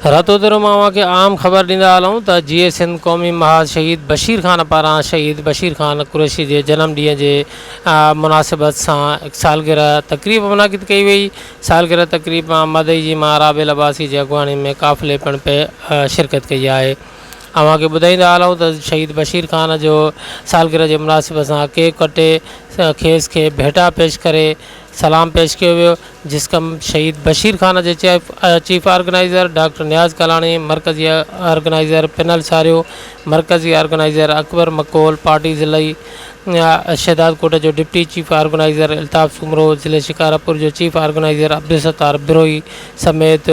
رتوديرو مان اوهان کي عام خبر ڏيندا هلون ته جيئي سنڌ قومي محاذ شهيد بشير خان پاران شهيد بشير خان قريشي جي جنم ڏينهن جي مناسبت سان هڪ سالگرهه تقريب منعقد ڪئي وئي. سالگرهه تقريب مان مدئي جي مان رابيل عباسي جي اڳواڻي ۾ قافلي پڻ شرڪت ڪئي آهي. اوهان کي ٻڌائيندا هلون ته شهيد بشير خان جو سالگرهه جي مناسبت سان ڪيڪ ڪٽي کيس کي ڀيٽا پيش ڪري سلام پيش ڪيو ويو. جسقم شهيد بشير خان جي chief organizer doctor Niaz Kalani, مرڪزي آرگنائيزر پنهل ساريو، مرڪزي آرگنائيزر اڪبر مڪول، پارٽي ضلعي شهدادڪوٽ جو deputy chief organizer Altaf Soomro, ضلعي شڪارپور جو چيف آرگنائيزر عبدالستار بروهي سميت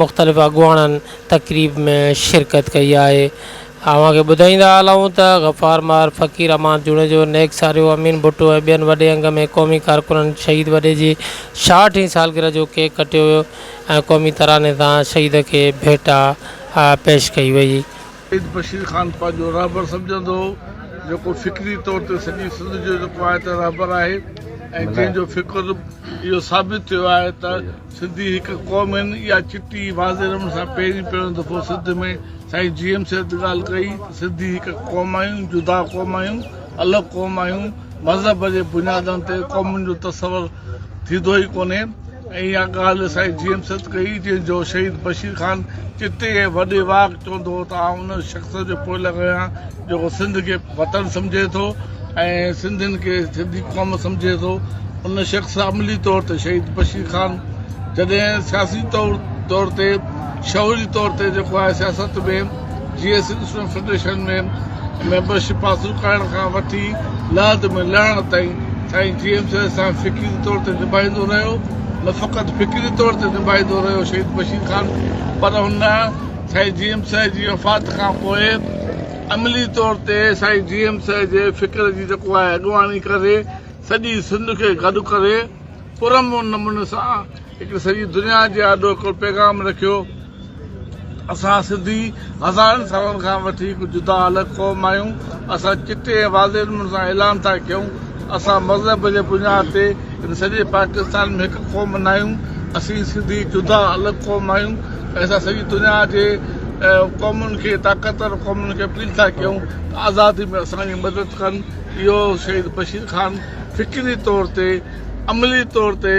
مختلف اڳواڻن تقريب ۾ شرڪت ڪئي آهي. اوهان کي ٻڌائيندا هلون ته غفار مهر، فقير امان جوڻيجو، نيڪ ساريو، امين ڀٽو ۽ ٻين وڏي انگ ۾ قومي ڪارڪنن شهيد وڏي جي 66 هين سالگرهه جو ڪيڪ ڪٽيو ويو ۽ قومي تراني سان شهيد کي ڀيٽا پيش ڪئي وئي. شهيد بشير خان پنهنجو رهبر سمجهندو هو، جيڪو فڪري طور تي سڄي سنڌ جو جيڪو آهي ته رهبر آهي ۽ جنهن جو فڪر اهو ثابت ٿيو آهي ته سنڌي هڪ قوم آهن اها چٽي واضح نموني سان پهرين پهريون دفعو سنڌ ۾ سائين جي ايم سيد ڳالهه ڪئي ته سنڌي هڪ قوم آهيون جدا قوم آهيون الڳ قوم آهيون مذهب جي بنيادن تي قومن جو تصور ٿيندو ئي ڪونهي ۽ اها ڳالهه سائين جي ايم سيد ڪئي جنهن جو شهيد بشير خان چٽي ۽ وڏي واڪ چوندو هو ته آئون ان شخص جو پوئلڳ آهيان جيڪو سنڌ کي وطن سمجهي ٿو ۽ سنڌين کي سنڌي قوم سمجهي ٿو. ان شخص عملي طور تي شهيد بشير خان جڏهن سياسي طور تي شعوري طور تي جيڪو آهي سياست ۾ جيئي سنڌ اسٽوڊنٽ فيڊريشن ۾ ميمبرشپ حاصل ڪرڻ کان وٺي لحد ۾ لهڻ تائين سائين جي ايم سيد سان فڪري طور تي نڀائيندو رهيو نه فقط فڪري طور تي نڀائيندو رهيو شهيد بشير خان پر هن سائين جي ايم سيد جي وفات کان پوء عملي طور تي سائين جي ايم سيد جي فڪر جي جيڪو آهي اڳواڻي ڪري سڄي سنڌ کي گڏ ڪري پرامن نموني سان هڪ سڄي دنيا جي آڏو هڪڙو پيغام رکيو اسان سنڌي هزارن سالن کان وٺي هڪ جدا الڳ قوم آهيون اسان چٽي ۽ واضح نموني سان اعلان ٿا ڪيون اسان مذهب جي بنياد تي هن سڄي پاڪستان ۾ هڪ قوم ناهيون اسين سنڌي جدا الڳ قوم آهيون ۽ اسان سڄي دنيا جي قومن کي طاقتور قومن کي اپيل ٿا ڪيون ته آزادي ۾ اسان جي مدد ڪن. اهو شهيد بشير خان فڪري طور تي عملي طور تي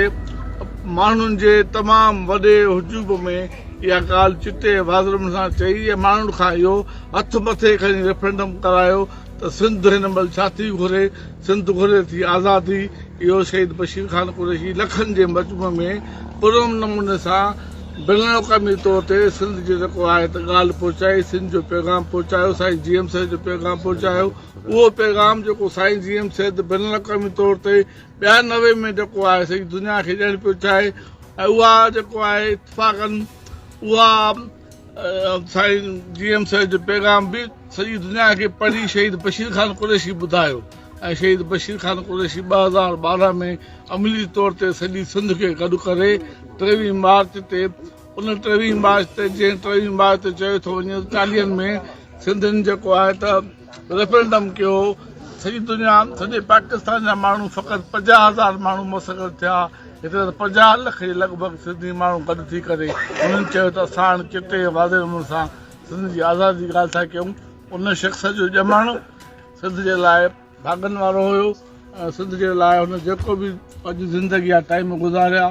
ماڻهن جي تمام وڏي هجوم ۾ اها ڳالهه چٽي ۽ واضح نموني سان چئي ۽ ماڻهن کان اهو هٿ مٿي کڻي ريفرنڊم ڪرايو ته سنڌ هن مهل ڇا ٿي گهري، سنڌ گهري ٿي آزادي. اهو شهيد بشير خان قريشي لکن جي مجموعي ۾ پرامن نموني سان بين الاقوامي طور تي سنڌ جي جيڪو آهي ته ڳالهه پهچائي، سنڌ جو پيغام پهچايو، سائين جي ايم سيد جو پيغام پهچايو. اهو پيغام جيڪو سائين جي ايم سيد بين الاقوامي طور تي 92 ۾ جيڪو آهي سڄي دنيا کي ڏيڻ پيو چاهي ۽ اها جيڪو آهي اتفاقن اها سائين جي ايم سيد جو پيغام به سڄي دنيا کي پڙهي شهيد بشير خان قريشي ٻڌايو ۽ شهيد بشير خان قريشي 2012 ۾ عملي طور تي سڄي سنڌ کي گڏ ڪري 23 مارچ تي ان 23 مارچ تي جنهن 23 مارچ تي چيو ٿو وڃي ته چاليهن ۾ سنڌين جيڪو آهي ته ريفرنڊم ڪيو سڄي دنيا سڄي پاڪستان جا ماڻهو فقط 50 هزار ماڻهو مس گڏ ٿيا هتي ته 50 لک جي لڳ ڀڳ سنڌي ماڻهو گڏ ٿي ڪري انهن چيو ته اسان هاڻي چٽي ۽ واضح نموني سان سنڌ جي آزادي جي ڳالهه ٿا ڪيون ان شخص جو ڄمڻ سنڌ جي لاء ڀاڳن وارو هيو ۽ سنڌ جي لاء هن جيڪو به پنهنجي زندگي جا ٽائيم گذاريا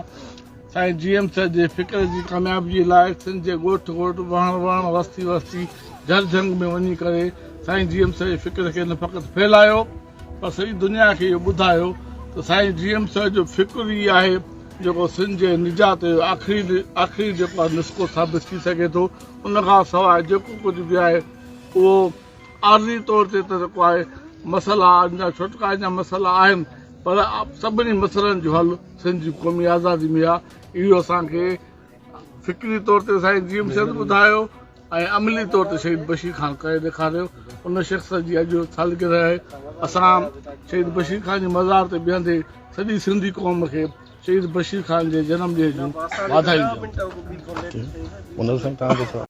سائين جي ايم سيد جي فڪر جي ڪاميابي جي لاء سنڌ جي ڳوٺ ڳوٺ وهڻ وهڻ وستي وستي جهر جهنگ ۾ وڃي ڪري سائين جي ايم سيد جي فڪر کي نه فقط ڦهلايو پر سڄي دنيا کي اهو ٻڌايو ته سائين جي ايم سيد جو فڪر ئي آهي جيڪو سنڌ جي نجات جو آخري آخري جيڪو آهي نسخو ثابت ٿي سگهي ٿو ان کان سواء جيڪو ڪجهه به آهي اهو عارضي طور تي ته جيڪو آهي مسئلا ان جا ڇوٽڪاري جا مسئلا آهن پر سڀني مسئلن جو حل سنڌ جي قومي آزادي ۾ آهي. اهو اسان کي فڪري طور تي سائين جي ايم سيد ٻڌايو ۽ عملي طور تي شهيد بشير خان ڪري ڏيکاريو. ان شخص جي اڄ سالگرهه آهي. اسان شهيد بشير خان جي مزار تي بيهندي سڄي سنڌي قوم کي شهيد بشير خان جي جنم ڏينهن جون واڌايون ڏيون ٿا.